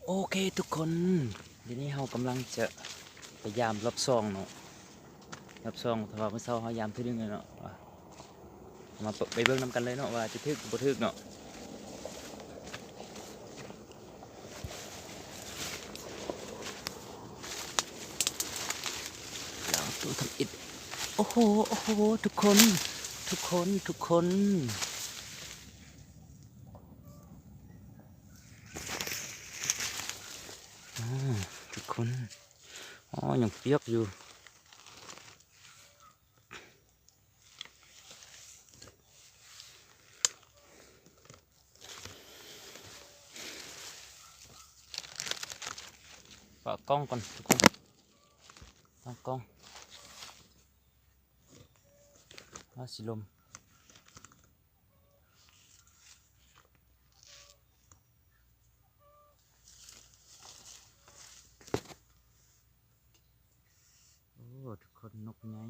ໂອເຄທຸກຄົນ ດຽວນີ້ເຮົາກຳລັງຈະໄປຢາມລອບສອງເນາະ ລອບສອງ ເພາະວ່າມື້ເຊົ້າເຮົາຢາມເທື່ອໜຶ່ງແລ້ວເນາະ ມາໄປເບິ່ງນຳກັນເລີຍເນາະ ວ່າຈະຖືກຫຼືບໍ່ຖືກເນາະ. ລາວໂຕທຳອິດ ໂອ້ໂຫ ໂອ້ໂຫ ທຸກຄົນ ທຸກຄົນ ທຸກຄົນ ອາ ທຸກຄົນ ອໍ ຍັງປຽກຢູ່. ຝາກກ້ອງກ່ອນທຸກຄົນ ຕັ້ງກ້ອງ ວ່າຊິລົມ. ໂອ້ ທຸກຄົນ ນົກໃຫຍ່.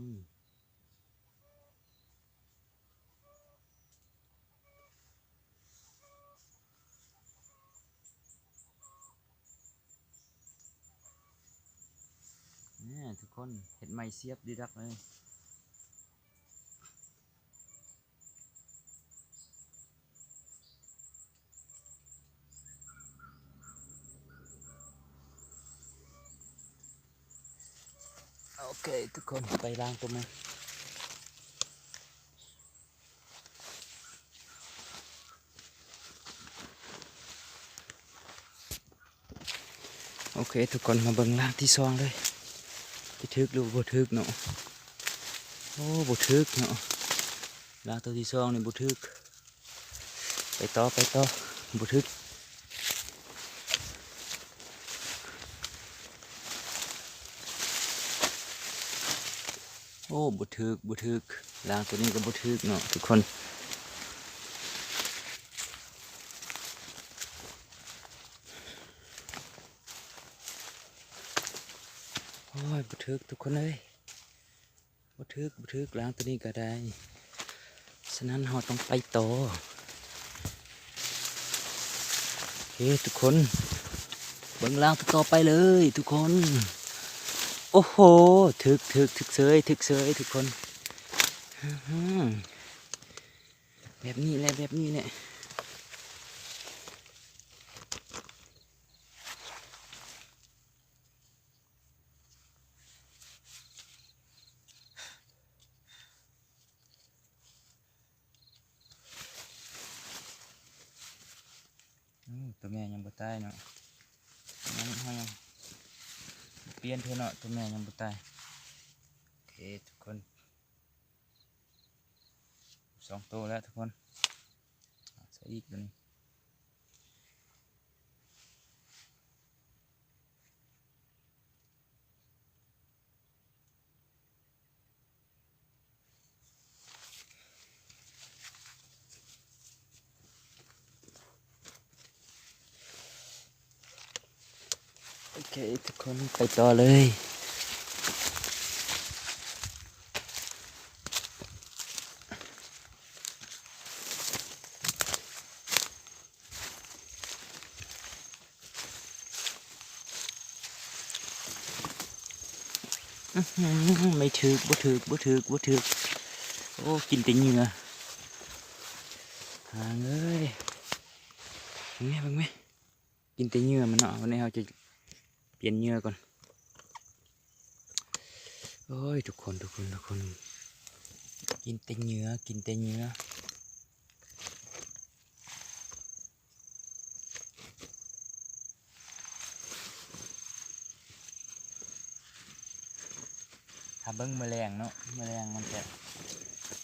ນີ້ທຸກຄົນ ເຮັດໄມ້ສຽບດີດັກເລີຍ. ໂອເຄທຸກຄົນ ໄປລ້າງຕົວໃໝ່. ໂອເຄທຸກຄົນ ມາເບິ່ງລ້າງທີສອງເລີຍ ຊິຖືກຫຼືບໍ່ຖືກເນາະ. ໂອ້ ບໍ່ຖືກເນາະ ລ້າງຕົວທີສອງນີ້ບໍ່ຖືກ. ໄປຕໍ່ ໄປຕໍ່ ບໍ່ຖືກ. ໂອ້ ບໍ່ຖືກ ບໍ່ຖືກ ລ້າງຕົວນີ້ກໍບໍ່ຖືກເນາະທຸກຄົນ. ໂອ້ຍ ບໍ່ຖືກທຸກຄົນເອີຍ ບໍ່ຖືກ ບໍ່ຖືກ ລ້າງຕົວນີ້ກໍໄດ້. ສະນັ້ນເຮົາຕ້ອງໄປຕໍ່. ເອີ ທຸກຄົນ ເບິ່ງລ້າງຕໍ່ໆໄປເລີຍທຸກຄົນ. ໂອ້ໂຫ ຖືກ ຖືກ ຖືກເສີຍ ຖືກເສີຍທຸກຄົນ. ອື ແບບນີ້ແຫຼະ ແບບນີ້ແຫຼະ. ໂອ້ ຕົວແມ່ຍັງບໍ່ຕາຍເນາະ ຍັງ ເຮົາຍັງບໍ່ປ່ຽນເທື່ອເນາະ ຕົວແມ່ຍັງບໍ່ຕາຍ. ໂອເຄທຸກຄົນ ສອງໂຕແລ້ວທຸກຄົນ ໃສ່ອີກຕົວນີ້. ໂອເຄທຸກຄົນ ໄປຕໍ່ເລີຍ. ອື ໄມ່ຖືກ ບໍ່ຖືກ ບໍ່ຖືກ ບໍ່ຖືກ. ໂອ້ ກິນແຕ່ເຫຍື່ອ ຫາງເອີຍ. ເບິ່ງແມ ເບິ່ງແມ ກິນແຕ່ເຫຍື່ອມັນເນາະ. ວັນນີ້ເຮົາຈະປ່ຽນເຫຍື່ອກ່ອນ. ໂອ້ຍ ທຸກຄົນ ທຸກຄົນ ທຸກຄົນ ກິນແຕ່ເຫຍື່ອ ກິນແຕ່ເຫຍື່ອ. ຖ້າເບິ່ງມື້ແລງເນາະ ມື້ແລງມັນຈະ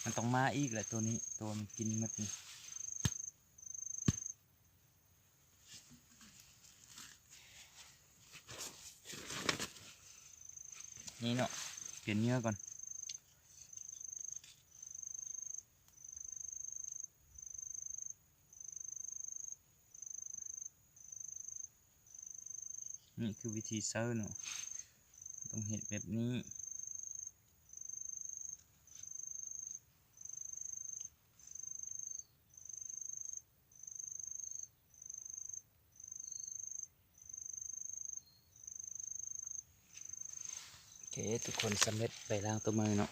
ມັນຕ້ອງມາອີກແຫຼະ ໂຕນີ້ ໂຕມັນກິນໝົດນີ້. ນີ້ເນາະ ປ່ຽນເຫຍື່ອກ່ອນ. ນີ້ຄືວິທີໃຊ້ເນາະ ຕ້ອງເຮັດແບບນີ້. ໂ ເອີ ທຸກຄົນ ສຳເລັດໄປລ້າງໂຕໃໝ່ເນາະ.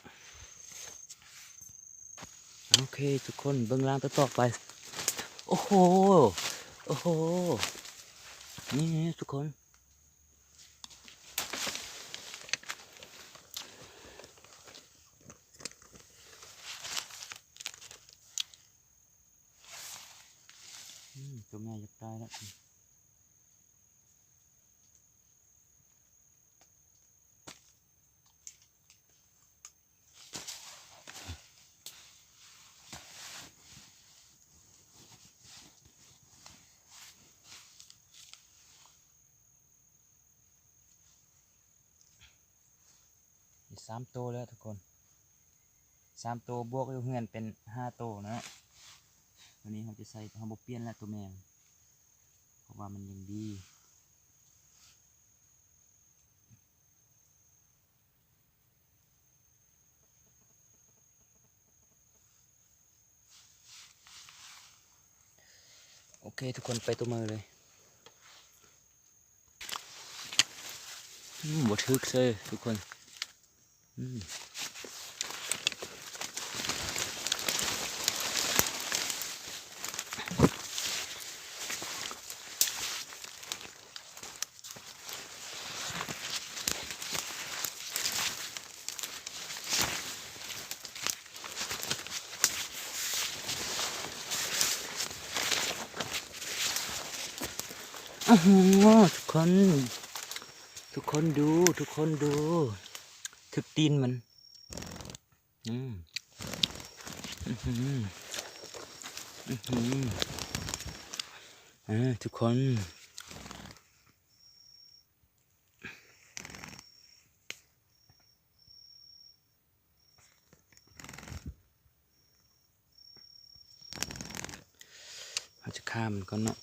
ໂອເຄ ທຸກຄົນ ເບິ່ງລ້າງໂຕຕໍ່ໄປ. ໂອ້ໂຫ ໂອ້ໂຫ ນີ້ໆ ທຸກຄົນ ອືມ ໂຕແມ່ຢາກຕາຍແລ້ວ. ສາມໂຕແລ້ວທຸກຄົນ ສາມໂຕ ບວກຢູ່ເຮືອນເປັນຫ້າໂຕເນາະ. ຕົວນີ້ເຮົາຈະໃສ່ ເຮົາບໍ່ປ່ຽນແລ້ວ ຕົວແມ່ ເພາະວ່າມັນຍັງດີ. ໂອເຄ ທຸກຄົນ ໄປຕົວໃໝ່ເລີຍ. ອືມ ບໍ່ຖືກເຊີຍທຸກຄົນ. ອືມ ໂອ້ໂຫ ທຸກຄົນ ທຸກຄົນດູ ທຸກຄົນດູ ຖືກຕີນມັນ. ອືມ ອືມ ອືມ ເອີ ທຸກຄົນ ເຮົາຈະຂ້າມມັນກ່ອນເນາະ.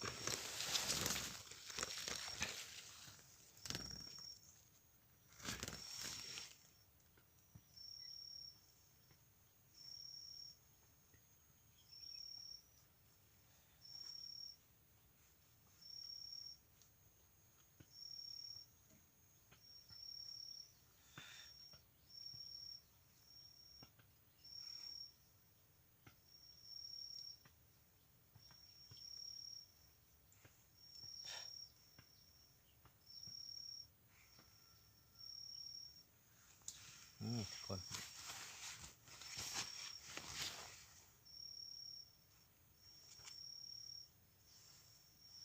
ນີ້ທຸກຄົນ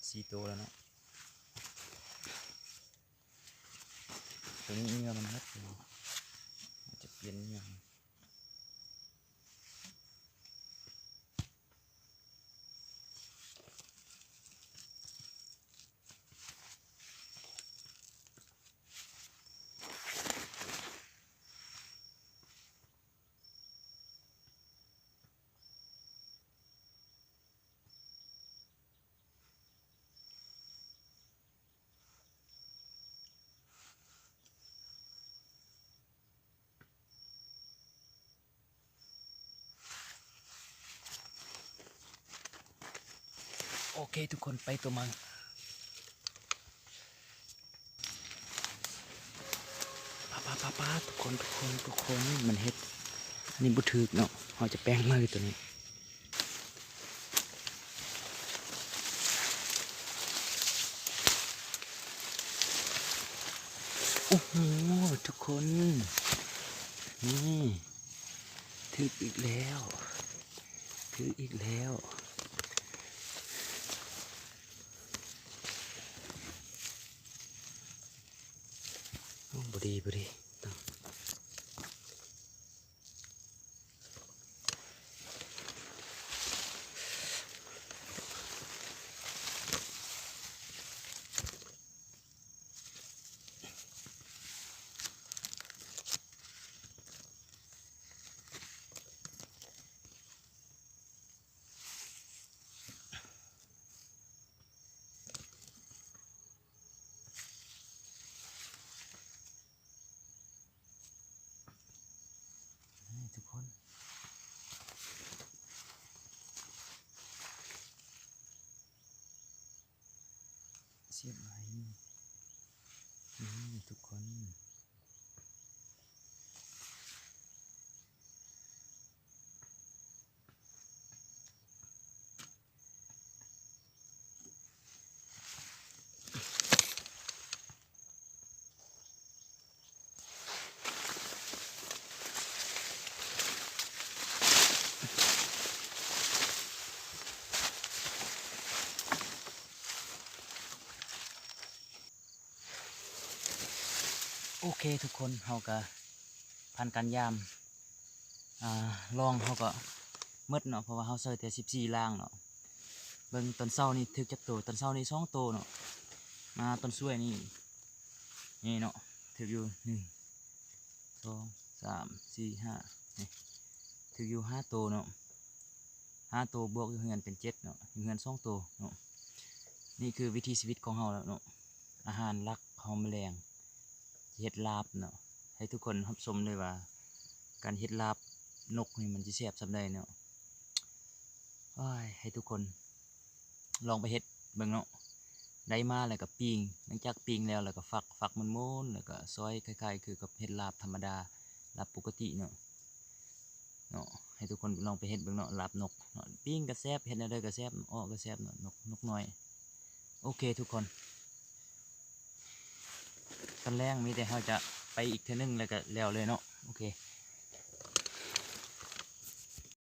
ສີ່ໂຕແລ້ວເນາະ. ຕົວນີ້ເຫຍື່ອມັນໝົດແລ້ວ ຈະປ່ຽນເຫຍື່ອ. ໂອເຄ ທຸກຄົນ ໄປຕົວໃໝ່. ປາ ປາ ປາ ປາ ທຸກຄົນ ທຸກຄົນ ທຸກຄົນ ມັນເຮັດ ອັນນີ້ບໍ່ຖືກເນາະ ເຮົາຈະແປງໃໝ່ຕົວນີ້. ໂອ້ໂຫ ທຸກຄົນ ນີ້ ຖືກອີກແລ້ວ ຖືກອີກແລ້ວ. ໂອ້ ບໍ່ດີ ບໍ່ດີ. ນີ້ທຸກຄົນ ສຽບໄວ້ ນີ້ທຸກຄົນ. ໂອເຄທຸກຄົນ ເຮົາກະຜ່ານການຢາມ ອ່າ ລອງເຮົາກະໝົດເນາະ ເພາະວ່າເຮົາໃສ່ແຕ່ສິບສີ່ລາງເນາະ. ເບິ່ງຕອນເຊົ້ານີ້ຖືກຈັກໂຕ? ຕອນເຊົ້ານີ້ສອງໂຕເນາະ. ມາຕອນສວຍນີ້ ນີ້ເນາະ ຖືກຢູ່ ໜຶ່ງ ສອງ ສາມ ສີ່ ຫ້າ ນີ້ ຖືກຢູ່ຫ້າໂຕເນາະ. ຫ້າໂຕບວກຢູ່ເຮືອນເປັນເຈັດເນາະ ຢູ່ເຮືອນສອງໂຕເນາະ. ນີ້ຄືວິຖີຊີວິດຂອງເຮົາແລ້ວເນາະ. ອາຫານຫຼັກຂອງແມະແລງ ເຮັດລາບເນາະ. ໃຫ້ທຸກຄົນຮັບຊົມເລີຍວ່າ ການເຮັດລາບນົກນີ້ມັນຊິແຊບສ່ຳໃດເນາະ. ໂອ້ຍ ໃຫ້ທຸກຄົນລອງໄປເຮັດເບິ່ງເນາະ. ໄດ້ມາແລ້ວກະປີ້ງ ຫຼັງຈາກປີ້ງແລ້ວ ແລ້ວກະຝັກ ຝັກໝູນໆ ແລ້ວກະຊອຍ ຄ້າຍໆຄືກັບເຮັດລາບທຳມະດາ ລາບປົກກະຕິເນາະ ເນາະ. ໃຫ້ທຸກຄົນລອງໄປເຮັດເບິ່ງເນາະ ລາບນົກເນາະ. ປີ້ງກະແຊບ ເຮັດແນວໃດກະແຊບ ເນາະ ເອົາກະແຊບເນາະ ນົກ ນົກນ້ອຍ. ໂອເຄທຸກຄົນ ຕອນແລງມີແຕ່ເຮົາຈະໄປອີກເທື່ອໜຶ່ງ ແລ້ວກະແລ້ວເລີຍເນາະ. ໂອເຄ